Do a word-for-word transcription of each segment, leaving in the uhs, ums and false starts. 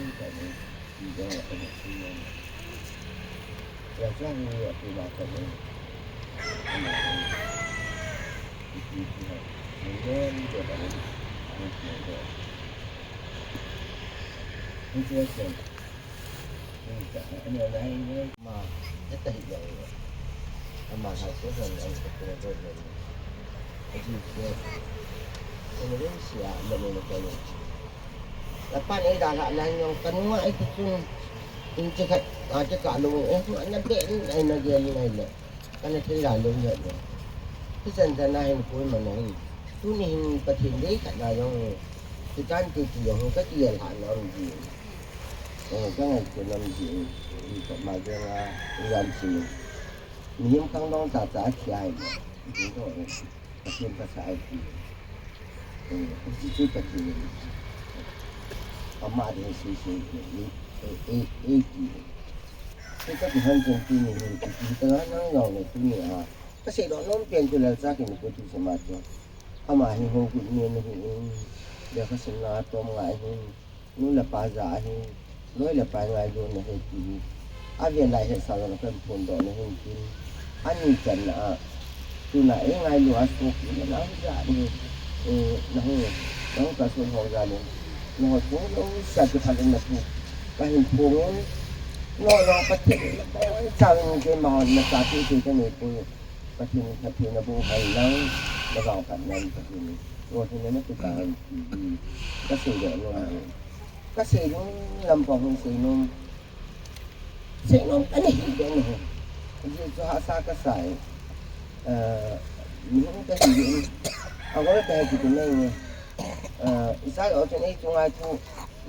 Jan ka ni, i jong a ka ni si ni. Ya sa ni ya pi ma ka ni. Ama ni. I pi pi ha. Ni ni ni ka ni. Ni ni ni. Ni ni ni. Ni ni ni. Ama, ita hi ya. Ama ha ko han an ko ko ko ko. Aji ko. Ko ni sia, ama ni ko ni. Lapa ni da la la nyong ka nunga ai ki chun. In che ka, a che ka lo, eh, ma na be ni ai na ge ni ai le. Ka na thei la lo ya ni. Ki chan chan na hin ko ma na hin. Tuni hin Pathen dei ka na yong. Ki chan ti ti yong ka ti ya la na ji. Eh, ka ngai ko nam ji. Ka ma ge na yan si. Mihem khangdong cha cha a thi ai. Pathen pa sa ai ti. Eh, Pathen chu Pathen. Ama de sei sei. Eh, eh, eh, ti. Kei ka ti han chen ti ni ni ti ti ta na na ni ti ni a. Ka sei do nom pen chu la cha ke ni ko ti se ma chu. Ama hi ho ku ni ni hi. Ya ka sin na tom ngai hi. Nu le pa ja hi, loi le pai ngailutna hi ti hi. A ven lai hi sa lo kan phun doh na hin tin. Ani chan na a. Tuna e ngailu a suk na na ja ni. E, na hu, na hu ka sun ho ja ni. Na ho tu lo sa ki pha na tu. Ka hin phun. No, no, ka ti. Sa ni ke ma na sa ti ti ka ni pu. Pathen, Pathen a bu hai lang. Na ga ka nan Pathen. No, ti na na tu ka han. Ka sei lo lo. Ka sei nom lam pa hung sei nom. Sei nom ka nei hi de no. Ji chu hahsa ka sa e. Eh, mi hung ka hi de. A gol ka hi de nei. Eh, i sa lo chen ei chu ngai chu,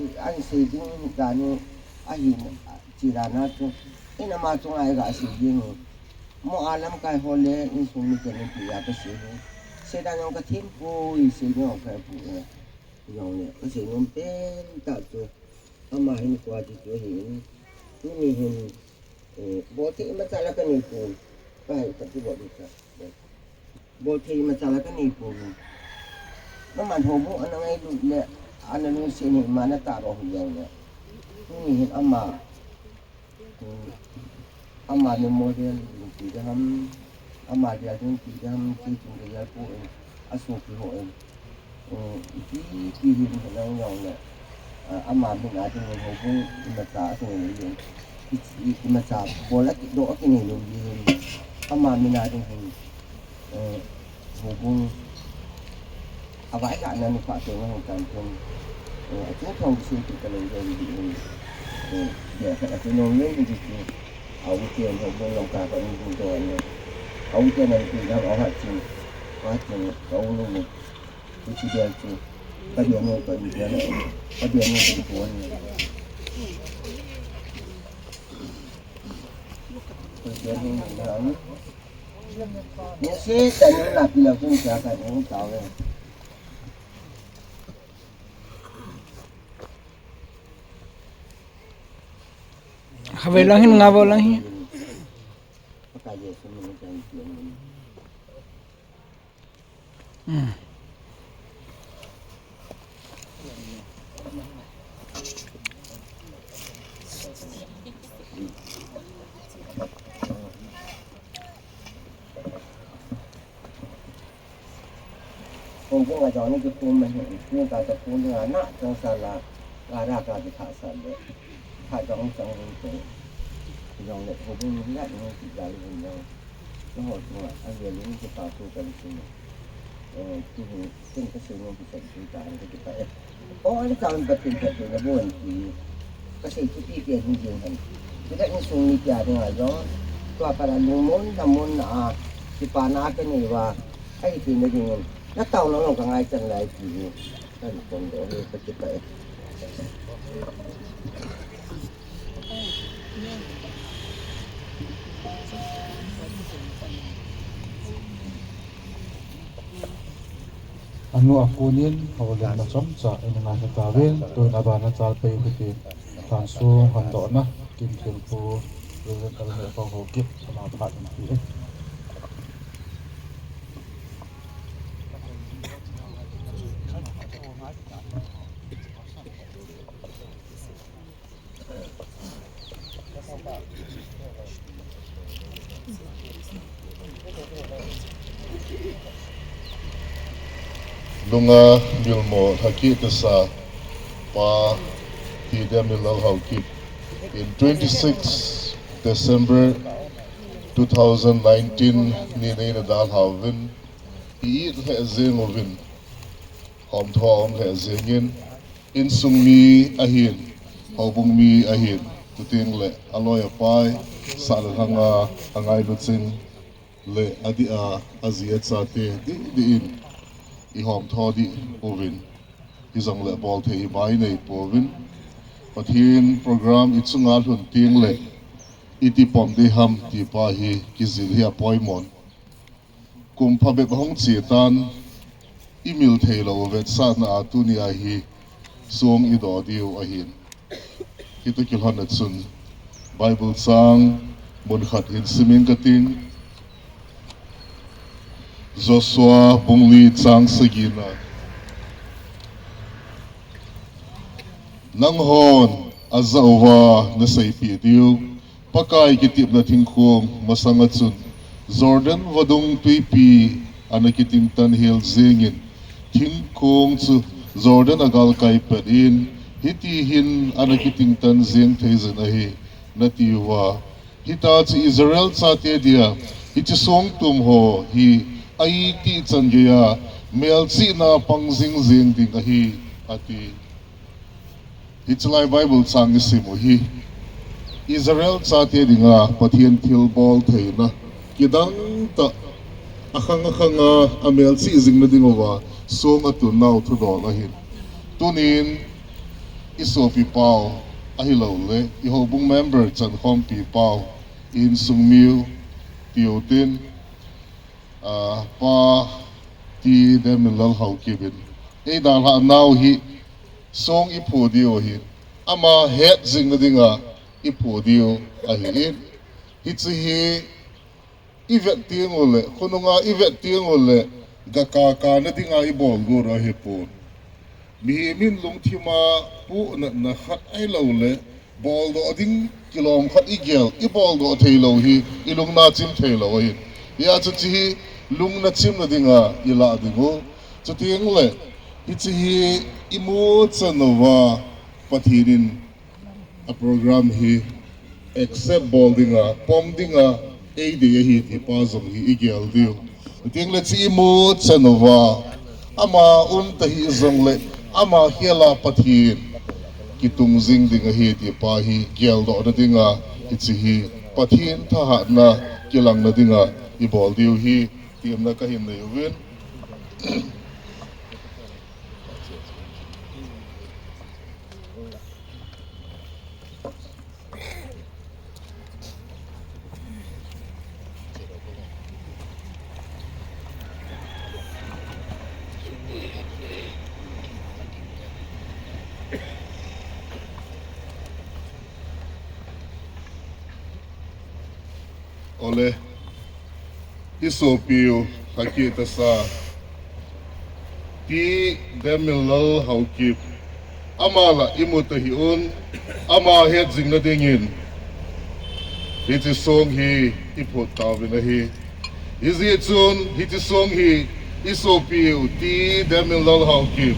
i an sei ding dan ni a hi na, chi dan na chu. I na ma chu ngai ga sei ding. Mo a lamkai ho le insung miten in pi a ka sei hi. Sei dan jong ka them poi, sei jong ka pu e. Jong le, ka sei nom pen tah chu. Ama hin kua ti chu ahin. Tuni hin, eh, bol thei imacha la ka nei pon. Ka hai ka ti bol ding ka. Bol thei imacha la ka nei pon. Naman houbung ana ngailut le, ana lungset hi ima na tah ro hi jong le. Tuni hin ama, Ama memorial ding ti ding ham, ama lial ding ti ding ham, ti chung ka lial pu in, a sopi ho in. Um, ipi, ipi hin nang jong le, ah, ama min a ding in houbung imacha a kinei lou in. I, i, imacha bol a kidoh a kinei lou in. Ama min a ding hin, eh, houbung a vailhahna nupha te ngai hung tan chun, Achu thong se ki ka lo jong di ni. Eh, ya ka chu nom le ni ki. Au te no bo long ka ka ni bu do ni. Au te na ki na au ha chin. Ka chin ka u no ni. Ku chi dia chu. Ka dia no ka ni dia no. Ka dia no ka ni ko ni. Ka dia no na ni. Ni se ta ni na pi la ku cha ka ni ta we. Khatvei lang hin, nga vei lang hin. Hmm. Kung kung a jong ni ki pum ma hin, ni ka ta pum ni a na jong sa la, ka da ka di kha sa le, kha jong jong ni te, jong le kung kung ni la ni ki ja li jong, na ho jong a, a ye li ni ki pa tu ka li ki ni, eh, ki ni, ki ni ka si ni ki sa ki ta ni ki ta eh. O, ani ka un patin patin na bon ki. Kasi ki pi pi ni jing han. Kita ni sung ni kya ding a jong. Tua para lung mon na mon na a. Ki pa na ka ni wa. Ai ti na ding. Na tau na long ka ngai chan lai ki. Kan kon do ni pa ki pa eh. Anu a kunin, houlimna chomcha, eina ngai tauvin, tuin abana chal pei u hitin, tansung hondohna, Kimthempu, Reverend Elmer Haokip, ama phat in ti e. Nunga milmo lhakeh tasa Pa T. Damienlal Haokip in twenty-six December two thousand nineteen ni eina dalha uvin, i-it lheh jeng uvin, homtho a um lheh jengin, insung mi ahin, houbung mi ahin, chuteng le aloi apai, sah le lhanga angailu ching le adih a aji achate dihdih in i homtho dih uvin, hijongle bolthei ibai nei pouvin, Pathen program ichunga lhun teng le iti pom ding ham ti pa hi kijil hi apoimon. Kum phabep ahung che tan, imil theilou vetsahna a tunia hi song idoh diu ahin. Hitoh kilhonna chun Bible chang mun khat hin simin kating. Joshua bung li chang sagina. Nanghon ajah uva naseipeh diu, Pakai kitepna thingkong masanga chun Jordan vadung tuipi ana kitingtan hel jengin, thingkong chu Jordan agalkai pet in, hiti hin ana kitingtan jeng thei jin ahi, natiuva, hitachu Israel chate dia hiche songtum ho hi aiti chan geiya melchihna pang jing jeng ding ahi, ati. Hichelai Bible chang isim u hi Israel chate dinga Pathen thilbol theina kidang tah, akhang akhanga amelchih jing nading uva song atunnau thudol ahin. Tunin isopi pau ahilouleh ihoubung member chankhompi pau, insung miu tiu tin, ah, Pa T. Damienlal Haokip in eidalhah nau hi song iphu diu ahin, ama het jing nadinga iphu diu ahin. Hiche hi ivet teng uleh, khonunga ivet teng uleh, gakaka nadinga ibol got u ahipon. Mihem in lungthima puhnatna khat ahilouleh, boldoh ding kilom khat igel, iboldoh theilou hi, ilungna chim theilou ahin. Hijeh chun hiche hi lungna chimna dinga ilah diu. Chuteng le, hiche hi imu chan uva, Pathen in a program hi accept bol dinga, pom dinga, eidei ahi ti pa jong hi igel diu. Chuteng le hiche imu chan uva, ama umta hijongle, Ama khela Pathen kitung jing ding ahi ti pa hi geldohna dinga, hiche hi Pathen thahatna kilangna dinga ibol diu hi temna kahin nei uvin. Ole, isopiu, hakitasa. T. Demilal Haokip. Ama la imu tahih un, ama hetjingna dingin hiche song hi iphut tauvin ahi. Hijeh chun hiche song hi isopiu T. Demilal Haokip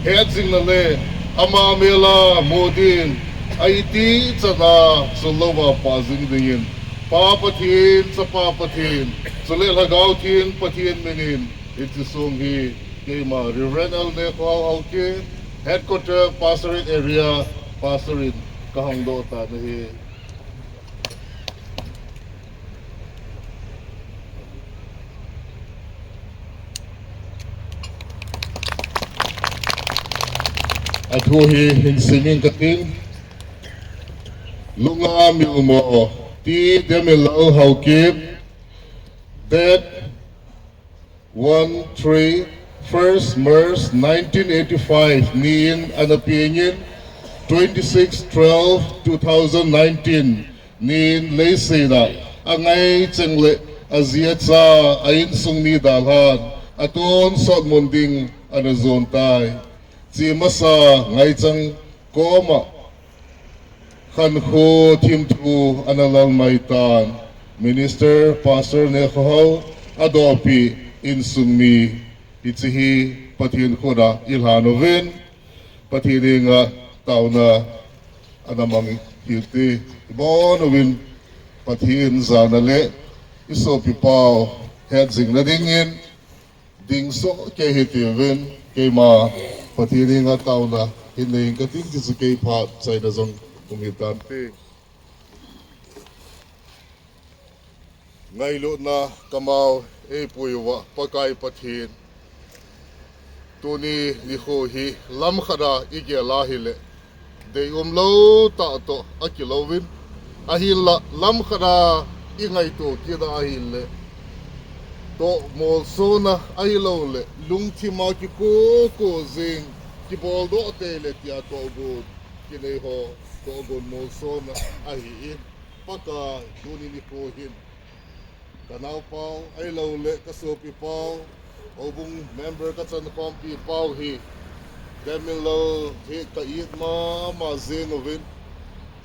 hetjingna le ama mela mu ding a iti chana sulova pa jing dingin Pa Pathen, Chapa Pathen, chule Lhagao Theng Pathen minin hiche song hi keima Reverend L. Nekhohao Haokip, Headquarter Pastorate Area Pastor in kahongdoh tan ahi. Athu hi hin simin kating. Lunga Milmo, T. Demilal Haokip, date one three, first March nineteen eighty-five niin ana pengin, twenty-six twelve two thousand nineteen niin leiset a angai cheng le aji acha a insung mi dalhan atonsot mun ding ana jon tai. Chemasa ngaichang koma khankho thimthu ana lal mai tan, Minister Pastor Nekhohao adopi insung mi, hiche hi Pathen khut a ilhan uvin, Pathen henga taona ana mang hite. Ibon uvin Pathen jana le isopi pau hetjingna dingin ding soh kei hite uvin, keima Pathen henga taona hin nei kating, hiche chu kei phat chaina jong hung hitante. Ngailutna kamau eipui uva Pakai Pathen, tuni nikho hi lamkhat a igel a hile deium lou tah toh akilouvin, ahinla lamkhat a ingaito kit a ahile toh molsona ahilouleh lungthim a kikoko jing, kiboldoh teile tia tohgon kinei ho tohgon molsona ahin, Pakai, tuni nikho hin kanaopau ahilouleh kasopipau, houbung member kachankhompi pau hi Demilal hi ka-it mama jeng uvin,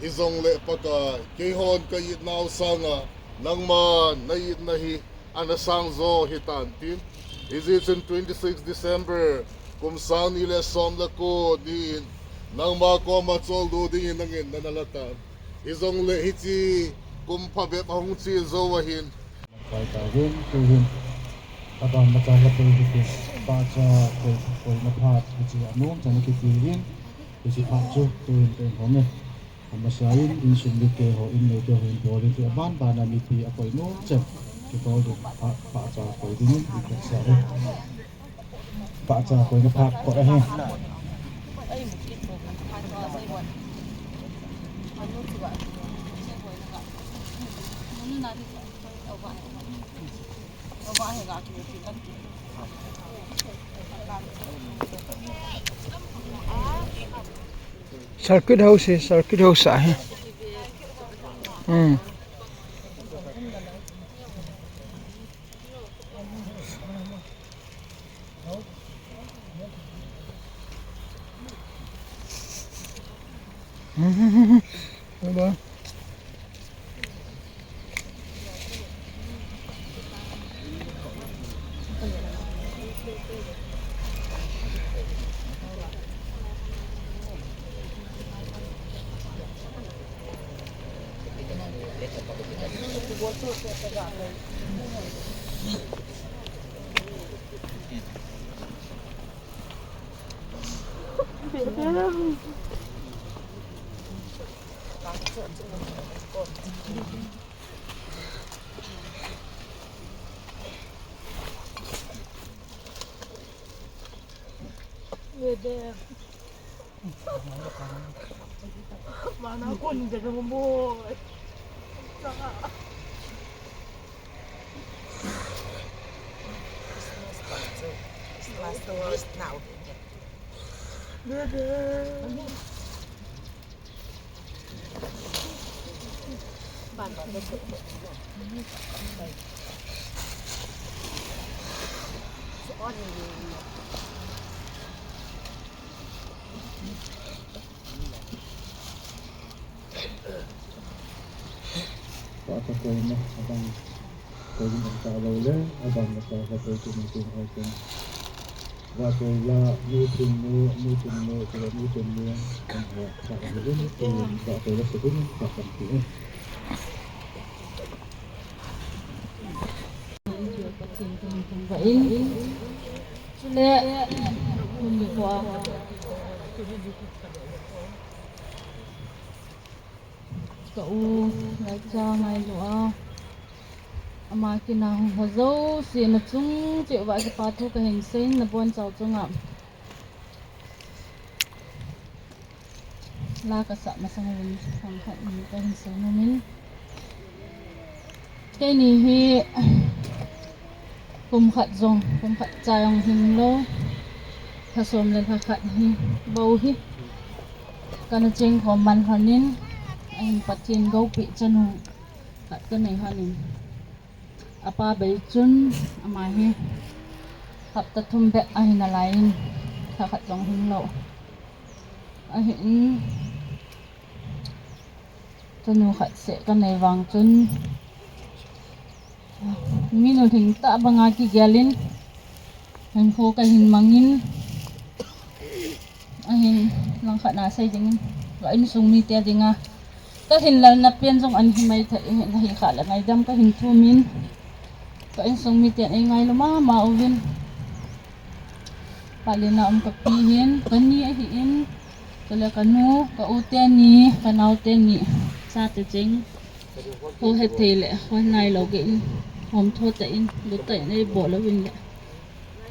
hijongle Pakai, keihon ka-itnau sanga nangman na-itna hi ana sangjo hitan tin. Hijeh chun twenty-six December kum sang ni le som le ko ni in nangma koma choldo dingin nangin nana la tan. Hijongle hiche kum phabep ahung che jou ahin, Pakai tauvin, tuhin aban macha la pei hitin, pahcha koi, koina phat hiche anom chan kiti in, hiche phat chu tuhin kahin home. Amasain insung mite ho, inneite ho hin bol in, hiche aban bana mipi akoi nom chan kibol ding phat, pahcha koi dingin ikitsa e. Pahcha koina phat kot ahi. Circuit house hi, circuit house ahi. Hmm. Mana kun jadi mo. Christmas to wish now. Pata koina abang koina ta lo le abang ta ka to tu ni tin ai tin. Wa to la ni tin ni ni tin ni ni tin ni kan ha ta ni tin wa to la se tin ta kan ti. Chule, ka u, lai cha ngai lo a. Ama kina ho jouse na chung cheh uva kipa thu kahin sei in na bon chau chunga. La kasah masang uvin, pang khat ni kahin sei nom in. Keini hi kum khat jong, kum khat cha jong hing lou. Lha som le lha khat hi bou hi kana cheng khom man lhon in, ahin Pathen goupi chanu khat kanei lhon in. Apa bei chun ama hi hapta thum bep ahi nalai in, lha khat jong hing lou. Ahin, chanu khat seh kanei vang chun, mi nu lhing tah banga kigel in, hinkho kahin mang in, ahin, langkhat na sei ding in, ka insung mite dinga, ka hinlalna pen jong ahi mai thei, ahi kha le ngaidam kahin thum in, ka insung miten ei ngailu mama uvin. Pale na um kapi hin, kani ahin, chule kanu, ka u teni, kanao teni, chate cheng, ho hethei le ho nailou gei in, hom tho tah in, lut tah in ei bol uvin le.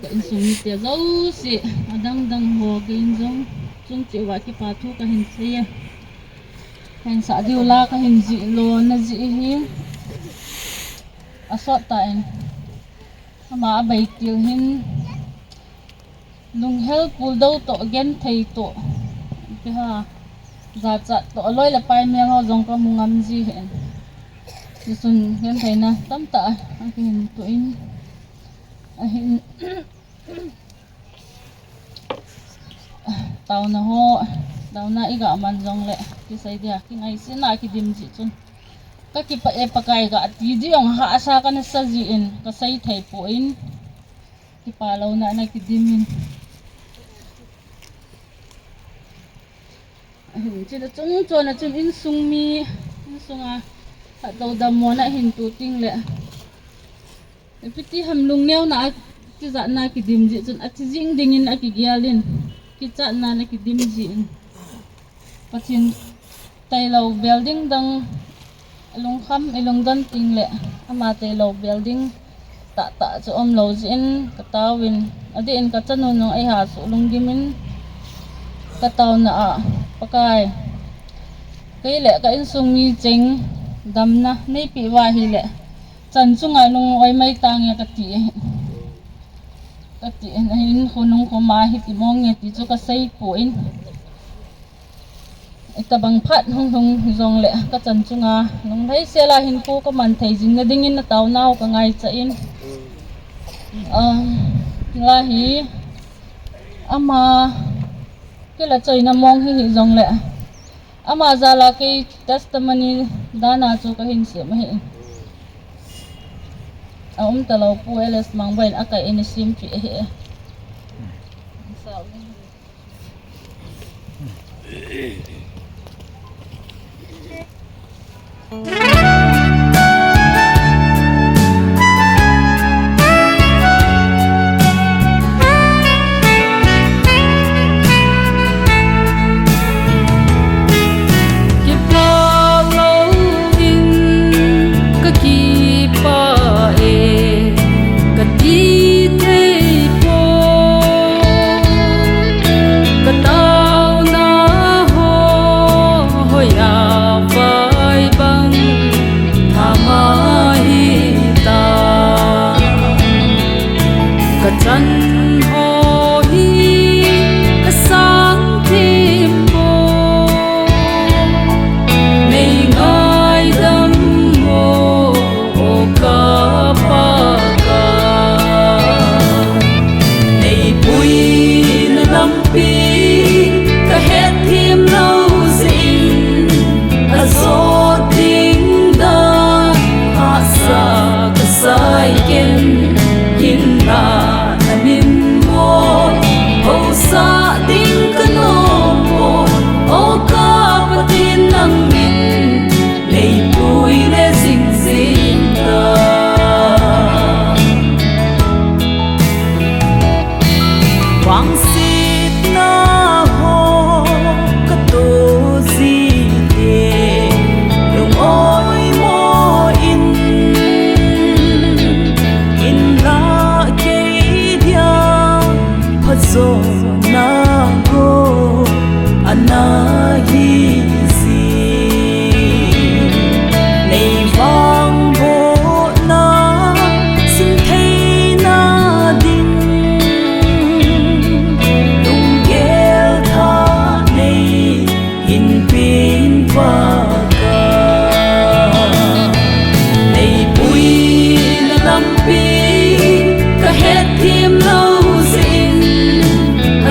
Ka insung mite jouse, adang dang ho gei in jong, chung cheh uva kipa thu kahin sei e. Kahin sah diu la kahin jih lona jeh hi asot tan. Ama abei til hin, lunghel puldou toh, genthei toh, ipi ham, jachat toh, aloi le pai mel ho jong kamu ngam ji hin. Hichun gentheina tamtah akihin toh in, ahin, taona ho, taona iga man jongle, kisei dia, kingaisena kidim jeh chun, kakipah e Pakai kati jeh jong hahsa kana sa jeh in, kasei thei poi, kipah louna ana kidim in. Ahin, chule chung chon a chun insung mi, insunga khat dou dammona ahin tu tengle, ipi ti ham, lungneona a kijatna kidim jeh chun athi jing dingin akigel in, kichatna ana kidim jeh in. Pathen tailou bel ding dang, lungkham ilungdon tengle, ama tailou bel ding tahtah chu umlou jeh in kataovin, adeh in kachanu nung eiha suh lunggim in kataona a, Pakai, kei le ka insung mi cheng damna neipeh uva ahile, chan chunga nung oi mai tange kati ahi. Kati ahin, ahin khonung khoma hiti mong nge ti chu kasei poi. Itobang phat hung lhung jongle, kachan chunga lunglhaisel a hinkho kaman thei jing nadingin nataonau kangaicha in. Ah, lahi, ama kila choina mong hi hijongle, ama jal a kei testimony dan a chu kahin sem ahi. Aumtalou Pu L S Mangboi in akai in asempeh ahi. Paka, neipuina lampi kahet thim lou jeh in,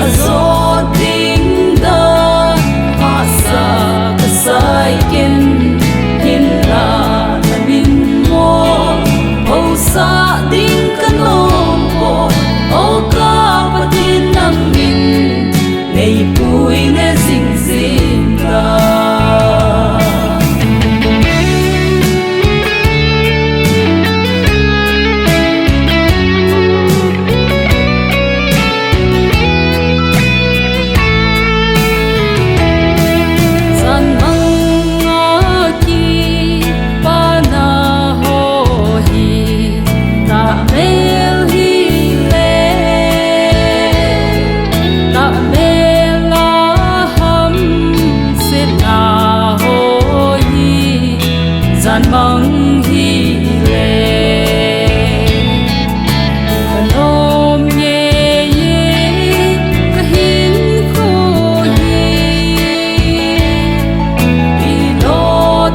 ajot ding dan hahsa kasai ken, hinla namin mo, hausah ding kanom poi, O ka Pathen nangin, neipuina jingjing ta. Janmang a kipana ho hi, tahbeh hile, tahbeh a hamsetna ho hi, janmang hile. Kanom ngei e, kahinkho hi, ilo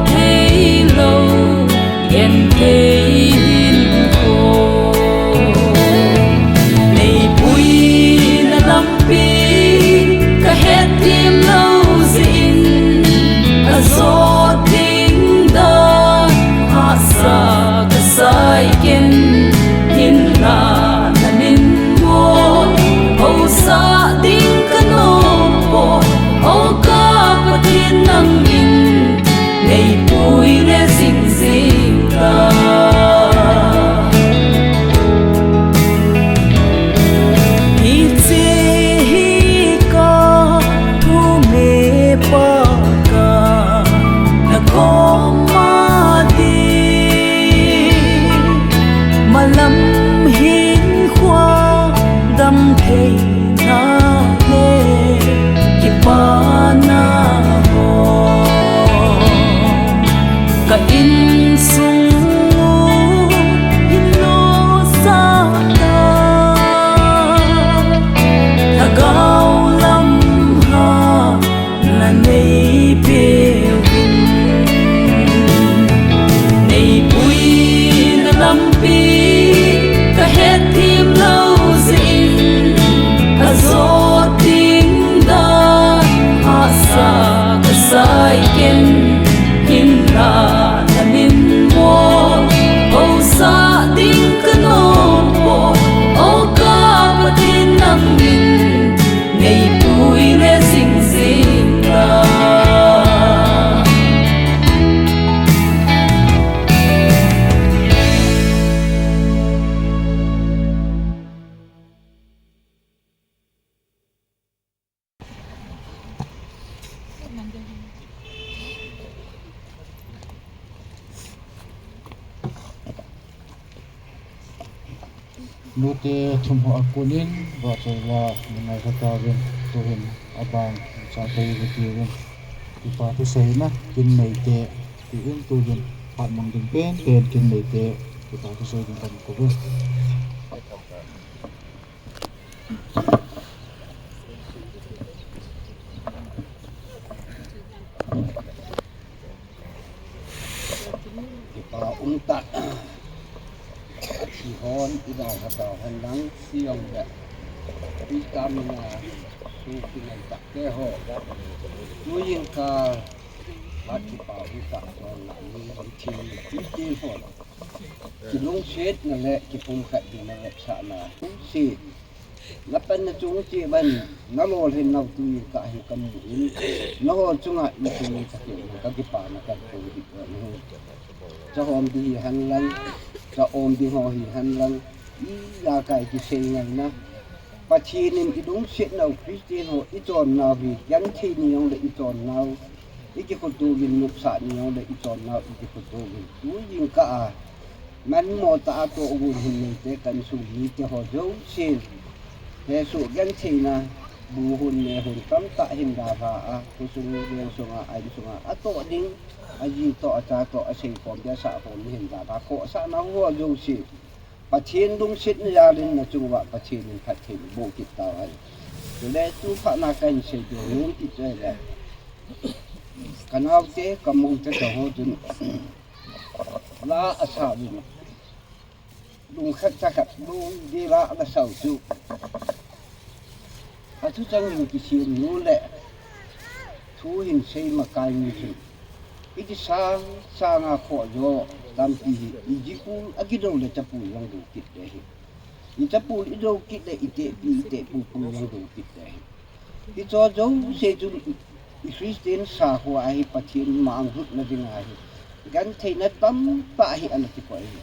thei lou, genthei hinkho. Neipuina lampi kahet thim lou jeh in, ajot ding dan hahsa kasai ken, hinla namin mo, hausah ding kanom poi, O ka Pathen nangin, neipuina jingjing ta. Hiche hi ka thumepa ka, nakoma ding, malam hinkho damtheina le kipana ho. Ka insung u hin losah ta, lhagao lam hahna neipeuvin. Neipuina lampi kahet thim lou jeh in, ajot ding dan hahsa kasai ken, hinla namin mo, hausah ding kanom poi, O ka Pathen nangin, neipuina jingjing ta. Nute thum ho a kon in, vahchoi la, nungai kha tauvin, tuhin abang, cha tei ve tiuvin. Kipa thuseina, kin neite, tin tuhin, phat mang ding pen pen, kin neite, kipa thusei ding kahin kou ve. Kipa umtah. Athi hon, i dalha tau hen lang, Sion le. Christa mina, thu kingai tah te ho. Tu jingkah, phat kipa umtah, hon lang, ni hon thi, Christian hon. Kilungsetna le kipumkhat ding na vetsahna. Lungset. Na panna chung cheh ban, na lolhin nau tu jingkah hi kamu in. Nangho chunga i chung cheh in ka kipana ka kou ding u ahi. Cha hom ding hi hen lang, cha om ding ho hi hen lang. Ijakai kisei ngaina. Pathen in i lungsetnau Christian ho i chonnau hi, genthei ni jongle i chonnau. I kikhoto gin nopsah ni jongle i chonnau i kikhoto gin. Tu jingkah a, manmo tah a tohgon hin neite ka insung mite ho jousen. Hesoh gentheina, bu hon me hon tamtah hin dalha a, khosung veng sunga, a insunga, atoh ding, aji toh, acha toh, asei khom ding, asah khom ding hin dalha, khohsahna ho jousen. Pathen lungsetna jal in na chung uva Pathen in phatthei boh kit tauhen. Chule tu phat na kahin sei diu nom kit chu ahile. Ka naote, ka moute ta ho chun la a sa vin. Lungkhat thakhat lungdei la ana sau chu. A thuchang in kisem nu le thu hin sei makai nu chun. Iti sang sanga khoh jo tampi hi i jikul a kido le chapul jong do kit le hi. I chapul i do kit le i tehpi i tehpu pu jong do kit le hi. Hicho jouse chu i Christian sakhua ahi, Pathen mang lhutna dinga hi gentheina tamtah hi ana kikoi hi.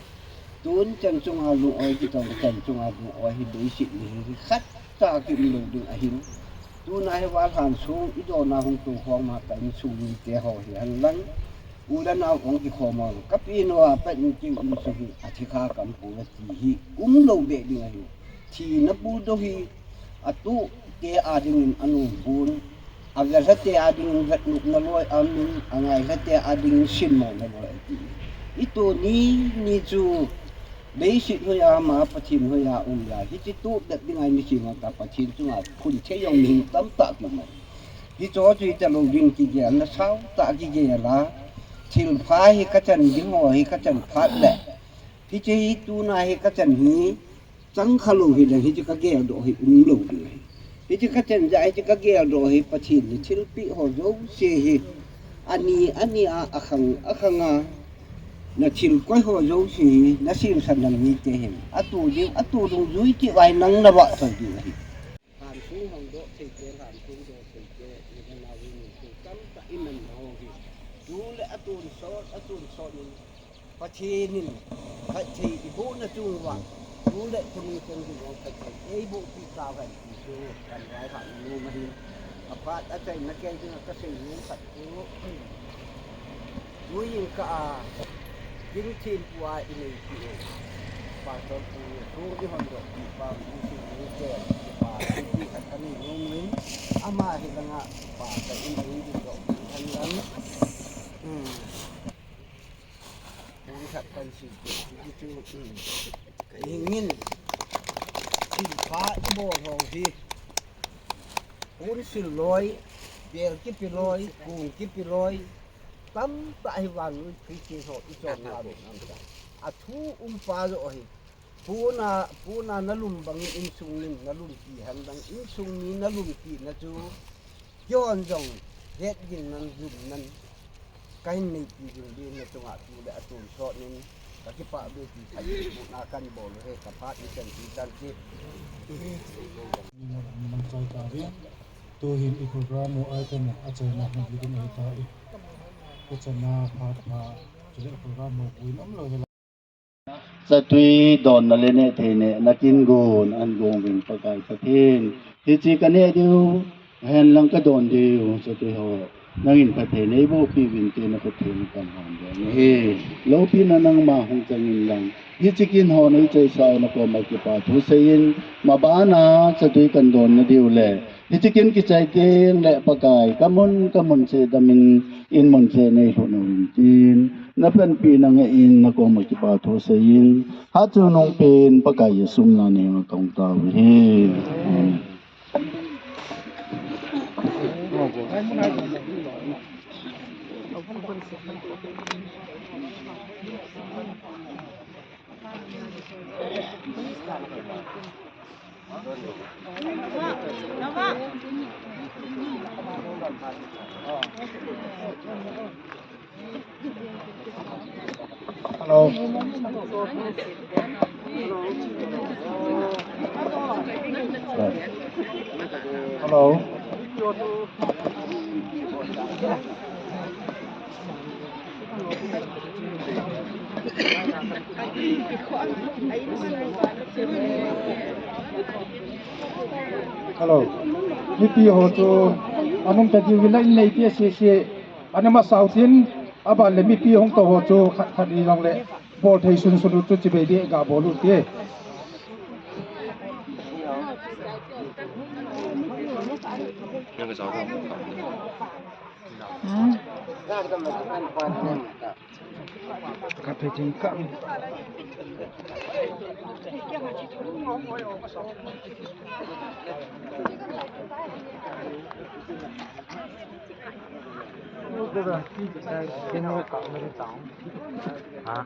Tun chan chunga lung-oi kitong, chan chunga lung-oi hi leiset ni hi khatcha kium lou ding ahin. Tuna hi valhan sung i dona hung tou khom a ka insung mite ho hi henlang, u le nao hung kikhom a, ka pi nou a pat in keu insung hi a thikha kam pu a ti hi um lou beh ding ahi. Thina buldoh hi atuh te a dingin anom pon, avel lha te a dingin vet nopna loi aum in, angai lha te a dingin simmo na loi ati. I tuni ni chu leiset hoiya ma Pathen hoiya um ya, hiche tuh bep ding ahi, ni sima ta Pathen chunga phun thei jong mihem tamtah kium ahi. Hicho chu hita lou ding kigel na sao tah kigel a, thilpha hi ka chan ding ho hi ka chan phat le, hiche hi tuna hi ka chan hi chang kha lou hi le, hiche ka geldoh hi um lou ding ahi. Hiche ka chan ja, hiche ka geldoh hi Pathen ni thilpeh ho jouse hi, ani ani a, akhang akhang a, na thil koi ho jouse hi na semsan nang mite hin atu ding, atu dungjui ti vai nang na vah thoi ding ahi. Lhansung hong doh thei te, lhansung doh thei te, i na nau in thil tamtah i man ho hi. Tu le atun sot, atun sot in Pathen in phatthei i bohna chung uva, tu le tuni teng ding jong phatthei ei bohpi tauhen ti chu kan vai kha i nom ahi. Aphat achaina kei dinga ka sei nom khat chu, tui in ka a, ding thim pu a i nei pi u. Pastor pu sung i hon doh pi pa u, i sung i chen pi pa, i pi khat ka nei nom in, ama hi langa pa ka in in ding doh pi hen lang. Hmm. Pu khat kan si pi pi chu, hmm. Ka ning in, thilpha i bol ho hi. Hun sil loi, bel kipe loi, kung kipe loi, tamtah hi vannoi Christian ho i chonna ding ham ta. Athu um pa jo hi. Puna, puna na lum bangin insung nin na lum pi hen bang insung ni na lum pi na chu. Kihon jong het gin nan lum nan. Ka hin nei pi ding ding na chunga tu le atun sot nin ka kipah be ti khat na kan bol he ka phat ni chan ti chan ti. Nang chai ta ve. Tu hin i program u ai kan a chai na hin ding ahi ta i. Ka chan na phat pha chule program u pui nam lo he. Chatui donna le neh thei neh na kin gon an gong vin Pakai Pathen. Hiche ka neh diu, hen lang ka don diu, chatui ho. Nangin phatthei nei bohpi vin ti na Pathen kan hon diu. Hi, loupina nangma hung chang in lang. Hiche kin ho nei chai sao na koma kipa thu sei in, ma bana chatui kan donna diu le. Hiche kin kichai teng le Pakai, ka mun, ka mun che damin, in mun che nei lhun u in tin, na panpi na ngeh in, na koma kipa thu sei in, ha chu nung pen Pakai Jesu min a nei ma kong tau hi. Amen. Hello. Hello. Hello. Mipi ho chu anung ta diu vin la in nei tia se se. Ana masa u tin, aban le mipi hung to ho chu khat khat ni jong le bol thei sun sun u chu chibai dia ga bol u ti. Ka phei ching ka. Ha?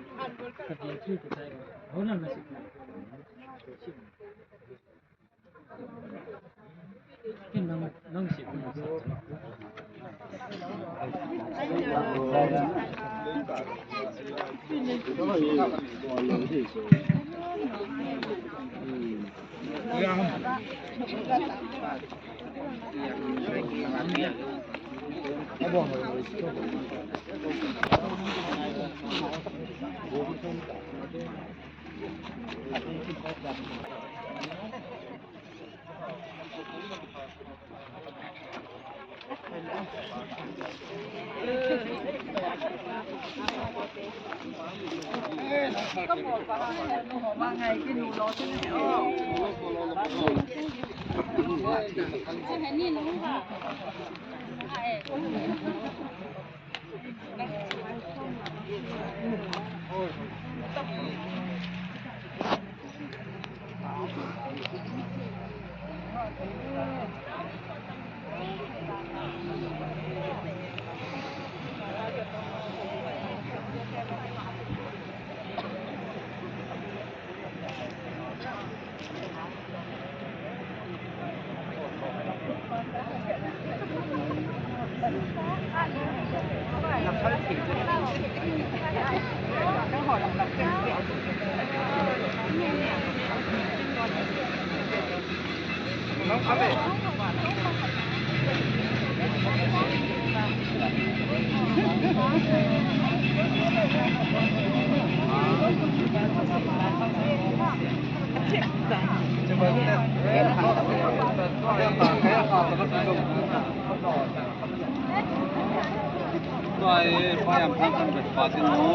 Tua e, pa yam thang kan bet pa tin mo.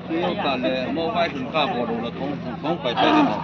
Tua ka le, mo vai sun ka bo lo la thong, thong pai pai le mo.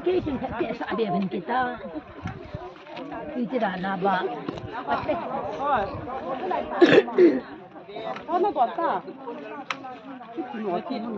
Kei kin khat te sa be ben kita. Kei ti da na ba. Hoi. Hoi na ba ta. Kei ti no ti na.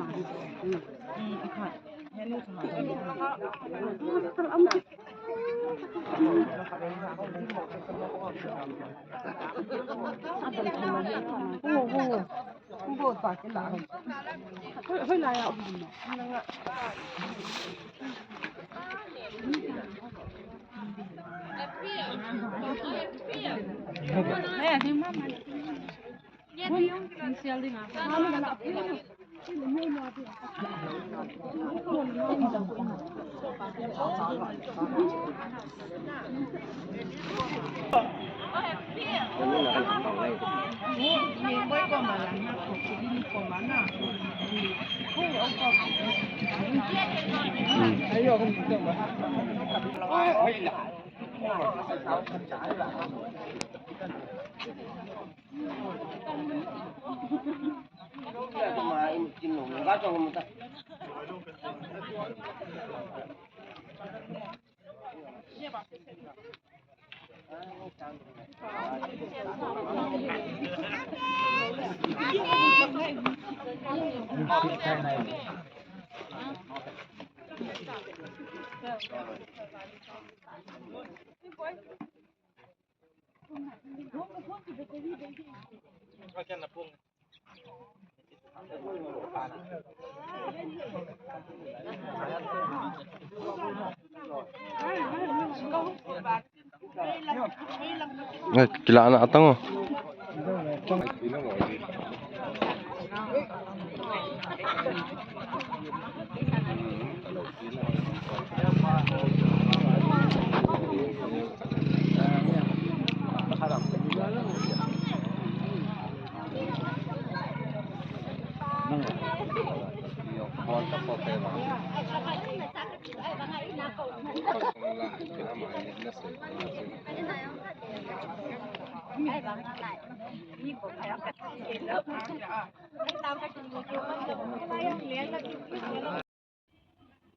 Kila na atang o.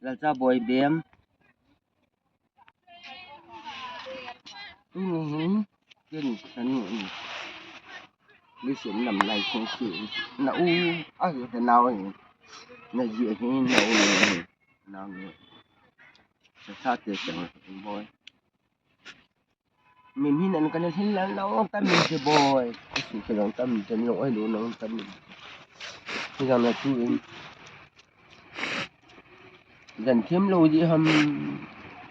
Lalcha boi bem. Tuni hin, ken kanu in. Mission lam lai kong si. Na u, a hi ta nau hin. Na ji hin, na u hin. Nau hin. Sa sa te chang boi. Min hin an kana hin lang long tam min se boi. Su ke long tam min se long oi lo long tam min. Ni jang na tu in. Jan them lo ji ham.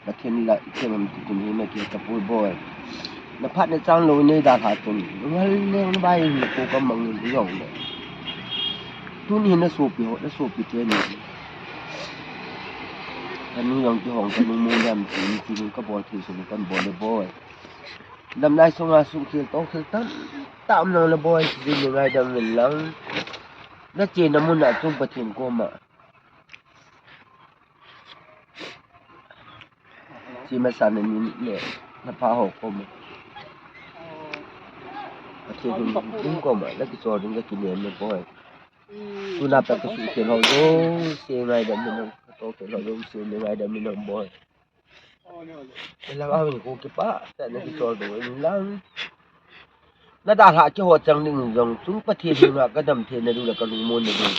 Ka them la them ham ti kum hi ma ke ka pu boi. Na phat na chang lo nei da kha tum. Ngal le na bai ni ko ka mang ni jong le. Tuni hin na sopi ho, na sopi te ni. Ka nu jong ki hong ka nu mu dam ti ni ti ka bol thei su ka bol le boi. Lam lai sunga sung khel tong khel tam, tam nang le boi, din le ngai dam le lang. Na che na mun a chung Pathen koma. Che masa na ni le, na pha ho koma. Pathen ding, ding koma, na kichol ding ka kinem le boi. Tuna pa ka su khel ho, se ngai dam le nang, ka to khel ho, se ngai dam le nang boi. Lang a hin ko kipah tah in na kichol doh in lang. Na dalha kihot chang ding jong chung Pathen henga ka dam thei na ding le ka lungmon na ding.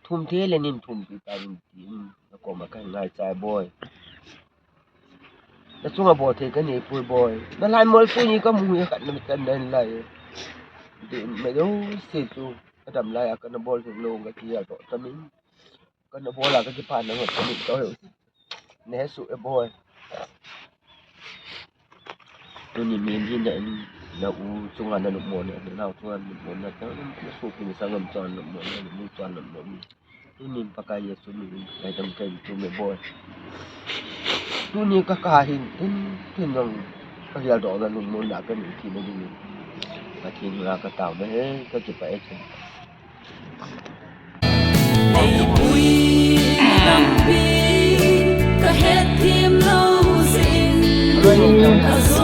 Thum thei le nin thum pi ta ding tin na koma ka ngai chai boi. Na chunga bol thei ka nei pui boi. Na lai mol pui ni ka mu hi khat na mi tan den lai. Din me do se chu. Kadam lai a kana bol hing lou kati a to tamin. Kana bol a kakipah na ngot tamin to. Nesu e boy. Tuni min hin na in na u chunga na lupmon na, na nao chunga lupmon na, na sopin sangam chon lupmon na, nu chon lupmon. Tuni Pakai Jesu min in, ngai tam kai tu me boy. Tuni kaka hin, tin, tin jong, kahial doh na lupmon na kamin thi na ding. Pathen a katao na he, kakipah e chun. Aloi,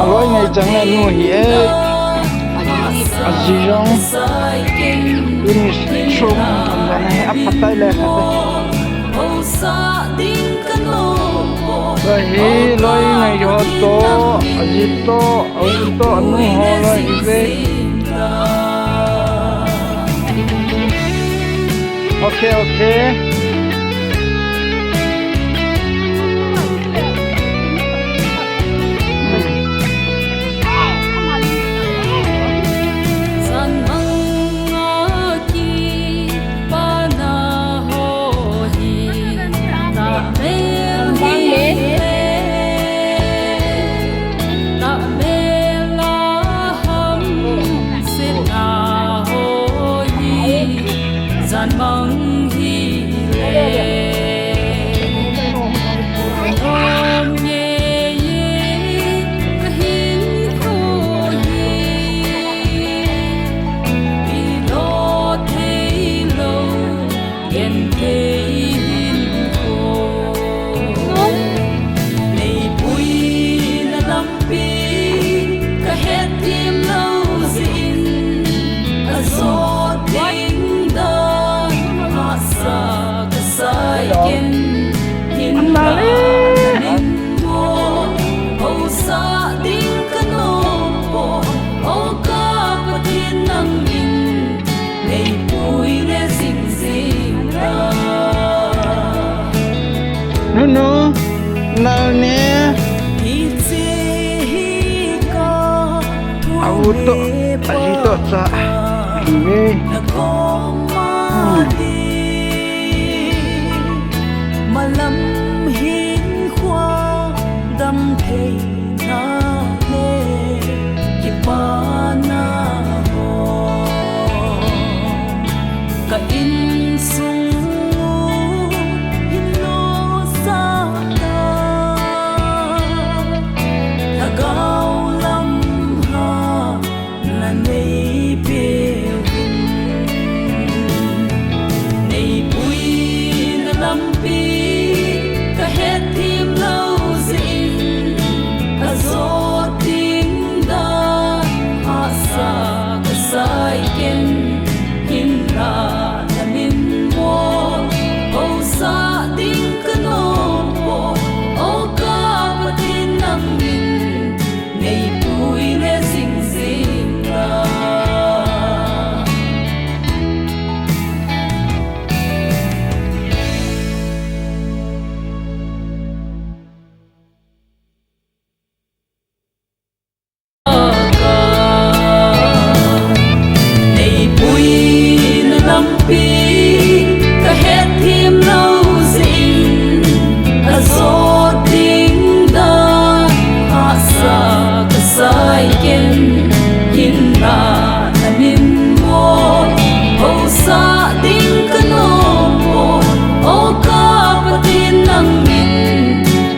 aloi ngai chang le nu hi e. Aji jong. Ini sum tam dan he aphatai le khatai. Loi hi, loi ngai jo to, aji to, aji to, anu ho loi hi ve. Ok, ok. Nunu, nal ne. Auto, aji to cha. Ni. Hmm. Malam hin khua dam thei na le kipana ho. Ka insung u hin lo sa ta. Lhagao lam ha na nei peh uvin. Nei puina lampi ka het thim lou jeh in, ka jot ding dan hahsa ka sai ken. Hinla na min mo, hausah ding ka nom poi, o ka Pathen nang min nei pui le jing jing ta. Nei puina lampi ka het thim lou jeh in, ka jot ding dan hahsa ka sai ken. Hinla na min mo, hausah ding ka nom poi, o ka Pathen nang min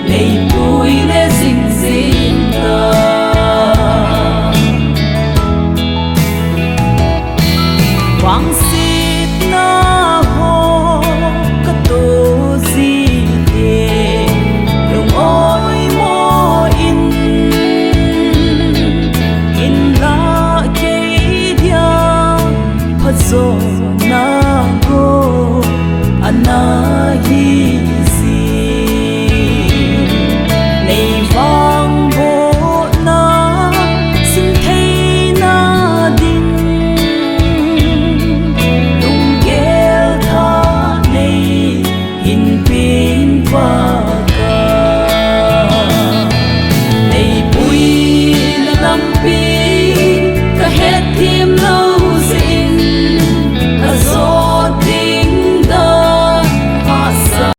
nei pui le jing jing ta. Vangsetna ho ka to ji te, lung oimo in, hinla kei dia phajona ko ana